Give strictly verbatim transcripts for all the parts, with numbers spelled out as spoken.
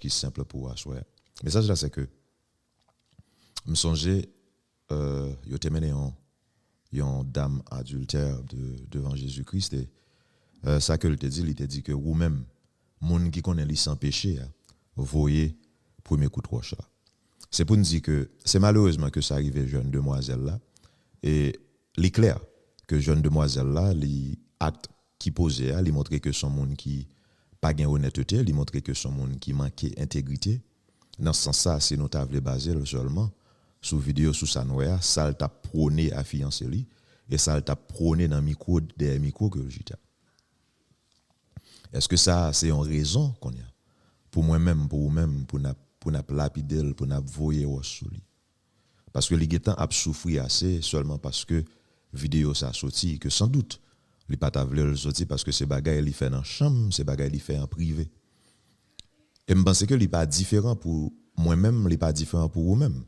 ki senp pou aswè a. Mesaj la se ke m sonje, euh, yo te mennen yon, yon dam adiltè de, devan Jezi Kris e, euh, sa ke l te di, li te di ke ou menm, moun ki konnen li san peche a, voye premye kout wòch la. Se pou n di ke se malerezman ke sa rive jèn demwazèl la, e li klè ke jèn demwazèl la, li akt ki poze a, li montre ke se yon moun ki pa gen onètete, li montre ke se yon moun ki manke entegrite. Nan sans sa, si nou ta vle baze l sèlman sou videyo, sou sa n wè a, sa l t ap pwone a fiyanse li, e sa l t ap pwone nan mikwo, dèyè mikwo ke yo chita. Èske sa se yon rezon kounye a pou mwen menm, pou ou menm, pou n ap, pou n ap lapide l, pou n ap voye wòch sou li? Paske li gentan ap soufri ase sèlman paske videyo sa soti, ke san dout, li pa ta vle l soti paske se bagay li fè nan chanm, se bagay li fè an prive. E m panse ke li pa diferan pou mwen menm, li pa diferan pou ou menm.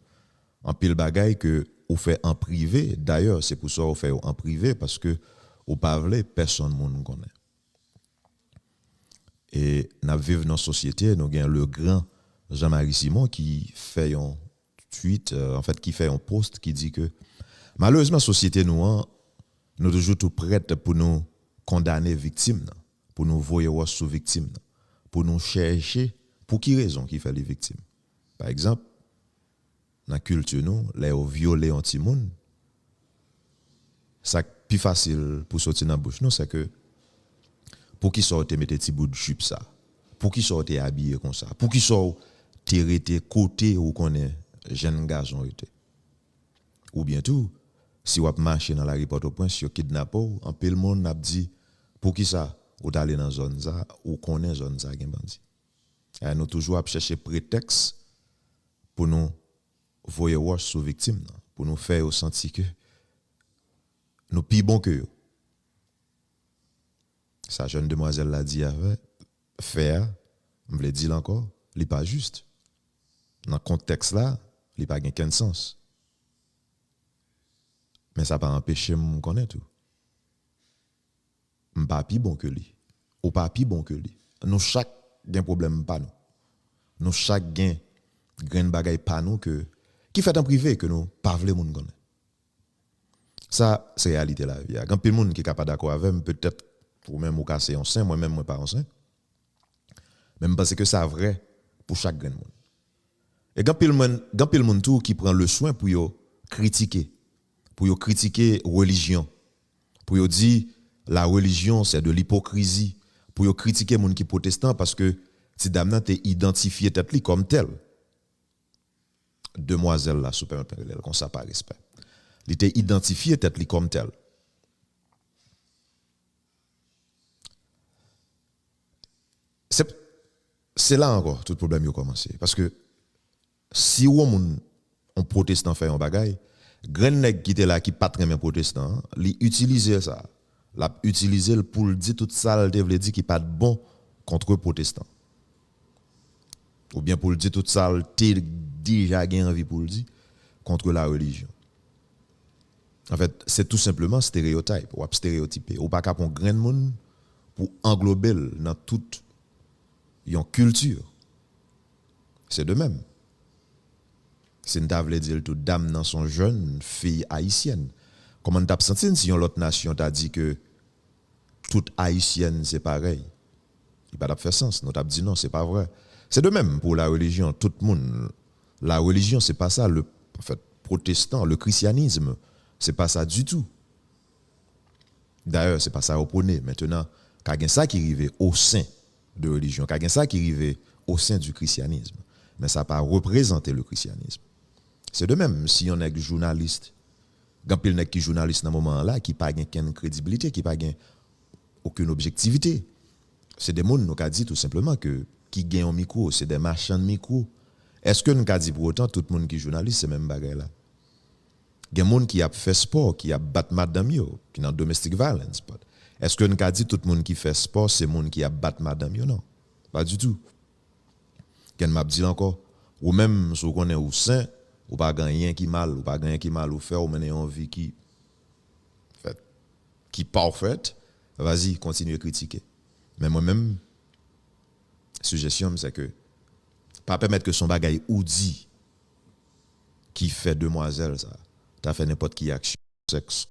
Anpil bagay ke ou fè an prive, dayè, se pou sa ou fè yo an prive, paske ou pa vle pèsonn moun konnen. E n ap viv nan sosyete, nou gen le gran Jean Marie Simon ki fè yon tweet, euh, anfèt, ki fè yon post ki di ke, malerezman, sosyete nou an, nou toujou tou prèt pou nou kondane viktim nan, pou nou voye wòch sou viktim nan, pou nou chèche pou ki rezon ki fè li viktim. Pa egzanp, nan kilti nou, lè yo vyole yon timoun, sa k pi fasil pou soti nan bouch nou, se ke, poukisa w te mete ti bout jip sa? Poukisa w te abiye konsa? Poukisa w te rete kote ou konnen jèn gason rete? Oubyen tou, si w ap mache nan lari Pòtoprens, yo kidnape w, anpil moun ap di, poukisa ou t ale nan zòn sa, ou konnen zòn sa gen bandi? E nou toujou ap chèche pretèks pou nou voye wòch sou viktim nan, pou nou fè yo santi ke nou pi bon ke yo. Sa jèn demwazèl la di avè, fè a, m vle di l ankò, li pa jis. Nan kontèks la, li pa gen kenn sans. Men sa pa anpeche m konnen tou. M pa pi bon ke li. Ou pa pi bon ke li. Nou chak gen pwoblèm pa nou. Nou chak gen grenn bagay pa nou ke, ki fèt an prive ke nou pa vle moun konnen. Sa, se reyalite lavi a. Gen anpil moun ki ka pa dakò avè m, petèt ou menm ou ka se yon sen, mwen menm mwen pa yon sen. Men m panse ke sa vrè pou chak grenn moun. E gen anpil moun, gen anpil moun tou ki pran le swen pou yo kritike, pou yo kritike relijyon, pou yo di la religion c'est de l'hypocrisie, pou yo kritike moun ki pwotestan paske ti dam nan te idantifye tèt li kòm tèl. Demwazèl la, si w pèmèt mwen rele l konsa pa respè. Li te idantifye tèt li kòm tèl. Se, se la ankò tout pwoblèm yo kòmanse. Paske si yon moun, yon pwotestan fè yon bagay, grenn nèg ki te la ki pa t renmen pwotestan an, li itilize sa. L ap itilize l pou l di tout sa l te vle di ki pa t bon kont pwotestan. Oubyen pou l di tout sa l te deja gen anvi pou l di kont la relijyon. Anfèt, se tou senpleman stereotype. W ap stereyotipe. Ou pa ka pran grenn moun pou anglobe l nan tout yon kilti. Se de menm. Si n ta vle di l tou, dam nan se yon jèn fi ayisyèn. Kòman n t ap santi n si yon lòt nasyon ta di ke tout ayisyèn se parèy? Li pa t ap fè sans. Nou t ap di non, se pa vrè. Se de menm pou la relijyon. Tout moun, la relijyon, se pa sa. Le, anfèt, pwotestan, le christianisme, se pa sa ditou. Dayè, se pa sa yo pwone. Mentenan, ka gen sa ki rive o sen de relijyon, ka gen sa ki rive o sen di krisyanism. Men sa pa reprezante le christianisme. Se de menm si yon nèg jounalis, gen anpil nèg ki jounalis nan moman an la ki pa gen kenn kredibilite, ki pa gen okenn objektivite. Se de moun nou ka di tou senpleman ke ki gen yon mikwo, se de machann mikwo. Èske n ka di pou otan tout moun ki jounalis se menm bagay la? Gen moun ki ap fè spò, ki ap bat madanm yo, ki nan domestic violence, but èske n ka di tout moun ki fè spò se moun ki ap bat madanm yo? Non, pa ditou. Gen m ap di l ankò, ou menm, si w konnen ou sen, ou pa gen anyen ki mal, ou pa gen anyen ki mal ou fè, ou mennen yon vi ki, fèt, ki parfait, vas-y, kontinye kritike. Men mwen menm, sijesyon m, se ke Pa pèmèt ke se yon bagay ou di ki fè demwazèl sa ta fè nenpòt ki aksyon sèks